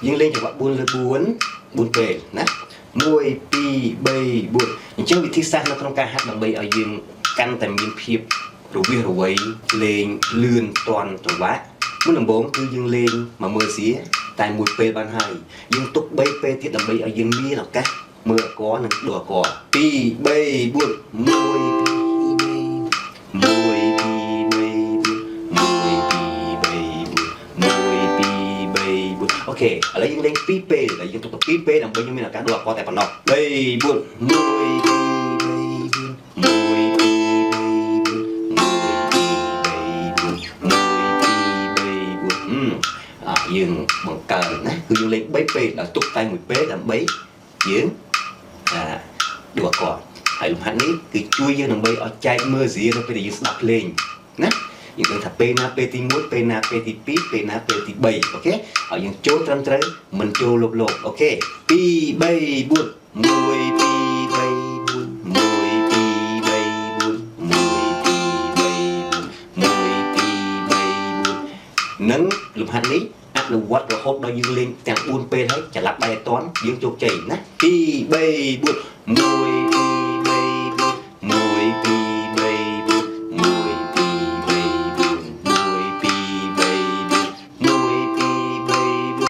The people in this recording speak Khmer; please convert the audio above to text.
យើងលេងចង្វាក់4លើ4 4ពេលណា1 2 3 4អញ្ចឹងវិធីសាស្ត្រនៅក្នុងការហាត់ដើម្បីឲ្យយើងកាន់តែមានភាពរវិះរវៃលេងលឿនតាន់ចង្វាក់មុនដំបូងគឺយើងលេងមកមើលសៀតែមួយពេលបានហើយយើងទុក3ពេលទៀតដើម្បីឲ្យយើងមានឱកាសមើលអករនិងដូរអករ2 3 4 1 2 3 1 2 3 1 2 3 4 OK ឥឡូវយើងលេង2ពេលហើយយើងទុកទៅ2ពេលដើម្បីយើងមានឱកាសដូរអករតែប៉ុណ្ណោះ3 4 1 2 3 4 1 2 3 4 1 2 3 4 1 2 3 4អាយើងបង្កើនណាគឺយើងលេង3ពេលដល់ទុកតែមួយពេលដើម្បីយើងអាដូរអករហើយលំហាត់នេះគឺជួយយើងដើម្បីឲ្យចែកមើលសៀនៅពេលដែលយើងស្ដាប់ភ្លេងណាយើងដឹងថាពេលណាពេលទី1ពេលណាពេលទី2ពេលណាពេលទី3 OK ឲ្យយើងចូលត្រឹមត្រូវមិនចូលលោបលោប OK 2 3 4 1 2 3 4 1 2 3 4 1 2 3 4 1 2 3 4និងលំហាត់នេះអនុវត្តរហូតដល់យើងលេងទាំង4ពេលហើយចល័តដៃឲ្យតាន់យើងជោគជ័យណា2 3 4 1 2